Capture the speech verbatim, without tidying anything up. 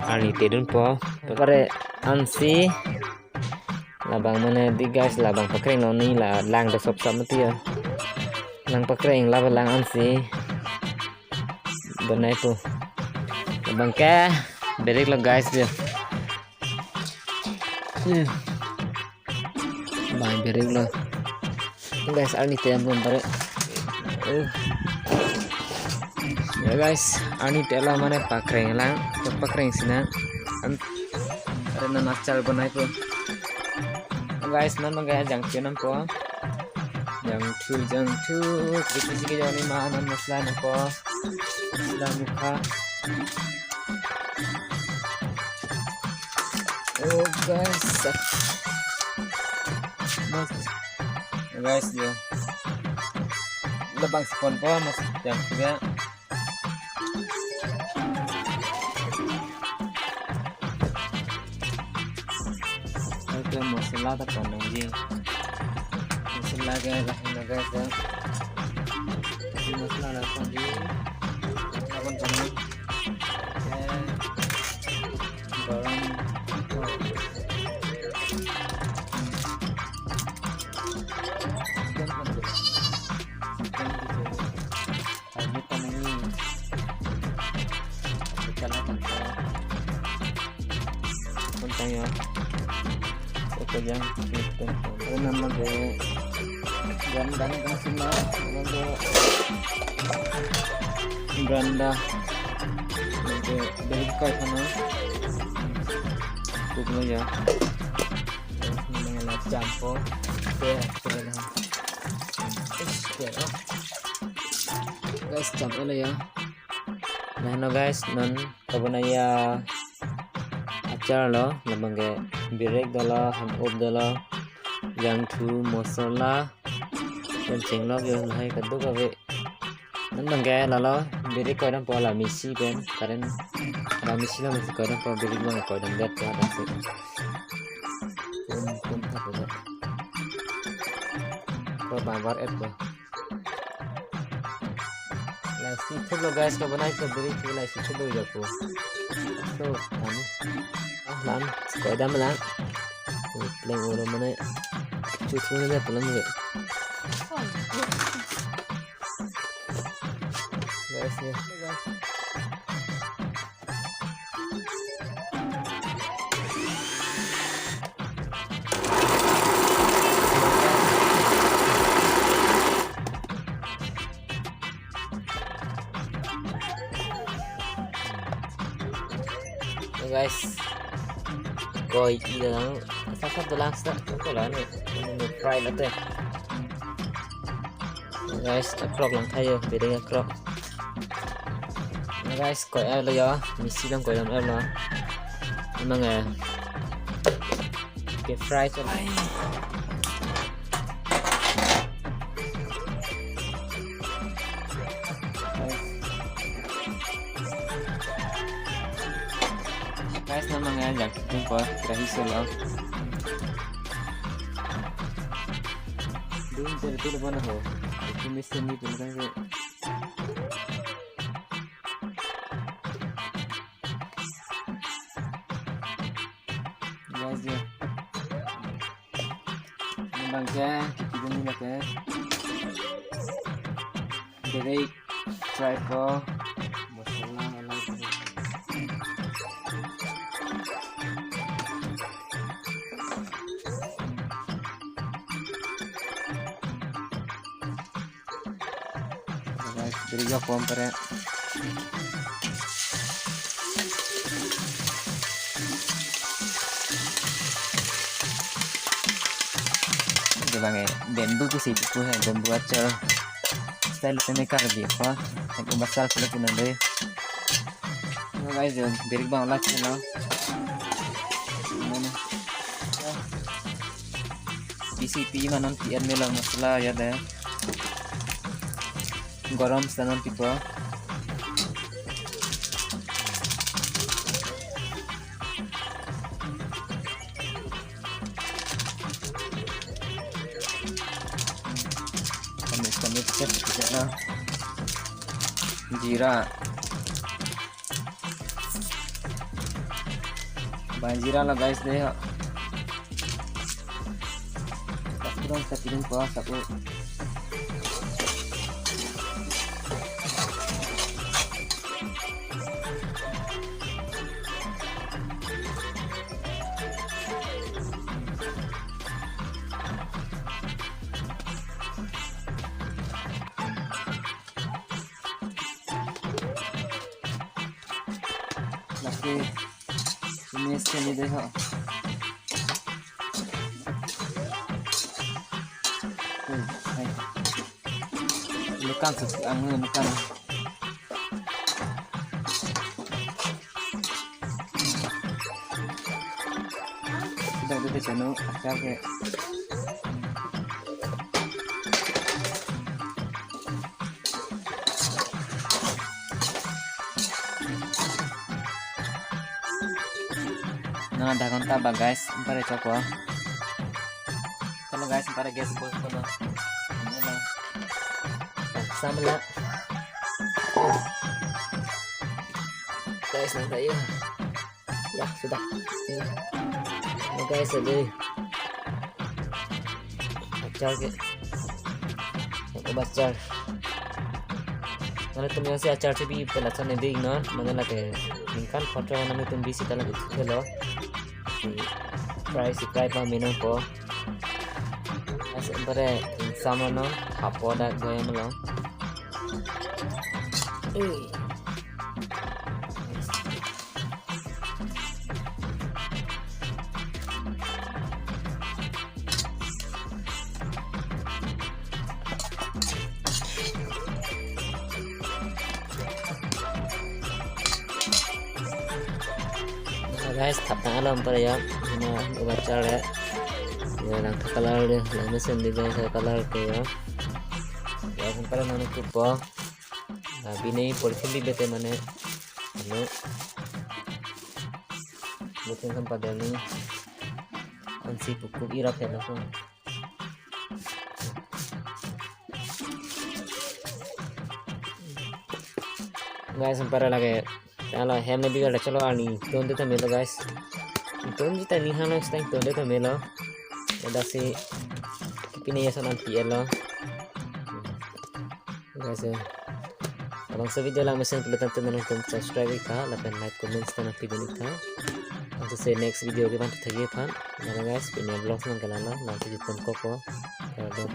Arni tedunpo. Pare ansi. Labang mane di guys, labang pakreng lo ni, la lang do sop sop mati ya. Lang pakreng, laba lang ansi. Bonai po. Labang ke birik lo guys ya. Hmm. Bang birik lo. Guys, arni te ambon pare. Uh. Ya guys, arni te lo mane pakreng lang, pakreng sina. An, are non achar bonai po. Guys, non bang ke jangthu nampo. Jangthu, jangthu, kiti sigi jani ma non masala nampo. Masala mukha. Oh guys. Mas. Guys, ya. Labang si ponpo, mas jangthu ya. Oke, masala ta pon nangji. Masala ke lahin na guys ya. Masala la ponji. Apon pon. Oke. Garam. Chicken pon. Chicken pon. Ayo, kami ini. Kita lah, kita. Punta ya. Oke, yang itu. Ada nama de. Ganda, ganda semua. Nama de. Ganda. Nama de. Dari kai sana. Itu dulu ya. Ini dengan campur. Oke, kita. Ish, ya. Guys, campur lah ya. Nah, no guys, non kabonai achar lo, labang ke birik dolo, ham up dolo, jangthu, masala, pen chenglok yo, lahai kadokave. Non bang ke lalo, birik koidampo la mixie pen, current, la mixie lo mixie koidampo, birik bang koidam det ya, that's it. Pum, pum, thap ya. Ko bang bar et ko. Lasi thulo guys, kabonai ko birik ko lasi thulo ya ko. So, anu. Ah, lam, koidam lang. Pleng oro mane. Chu chu ne pulang ya. Guys, ya. So guys, koi i lang, sasa tulang sa, ko la ni, ini fry la te. Guys, akrok lang thayo, biring akrok. Guys, koi alo ya, mixie lang koi lam alo. Emang eh. Oke, fry chot. Guys, namanya yang kipung ko, terakhir solo. Dum, jadi tu depan aku. Itu mesti ni pun kan. Guys, ya. Ini bang ke, kita dulu lah ke. Jadi, fry ko. Masala, alam. Guys, birik jo pom pare. Ito bang eh, bamboo ko si pu hai, bamboo achar. Style te ne kar di pa. Ek masala pula pun ande. Guys, jo birik bang lak na. Mana? P C P ma non P N melo masala ya de. Garam sa non pipo. Kami, kami cek kita na. Jeera. Banjira lo guys, dei ho. Pas kurang sa piring po, sapu. Lake ini sini dei ho. Hmm, hai. Mekan sih, ang mekan. Sudah, sudah, chanu, achar ke. Nang adha ghonta bak guys, anpar choklo. Kalau guys, anpar gas bos kono. Samla. Guys, nang tayo. Ya, sudah. Ya. Ini guys, jadi achar ke. Achar. Nanglitum jongsi achar chebi pen lason neli ingnon, mane lake ningkan photo nanglitum bisi ta lake thelo. Si fry, si fry pa minang po. As bare insam lo non, hapo dak goyam lo. Eh. Guys, thap tang alam para ya. Ini ubat char ya. Ya, lang color deh, lang mesin di guys, color ke ya. Ya, sampai mana kupo. Nah, bini porsi bi bete mane. Anu. Bukan sempat ni. Ansi pukuk irap ya langsung. Guys, anpar lake. Kalau hem ne bigal chalo ani ton de tamelo guys. Ton de tani hano stang ton de tamelo. Ada si pini ya sonan P L lo. Guys, eh. Abang se video lang mesen pulutan teman nonton subscribe ik tha, lapen like, comments ta nangpidun ik tha. Ansi next video kevan thagi aphan. Nana guys, pini vlog nang kalana, nang si jutun koko. Kardom.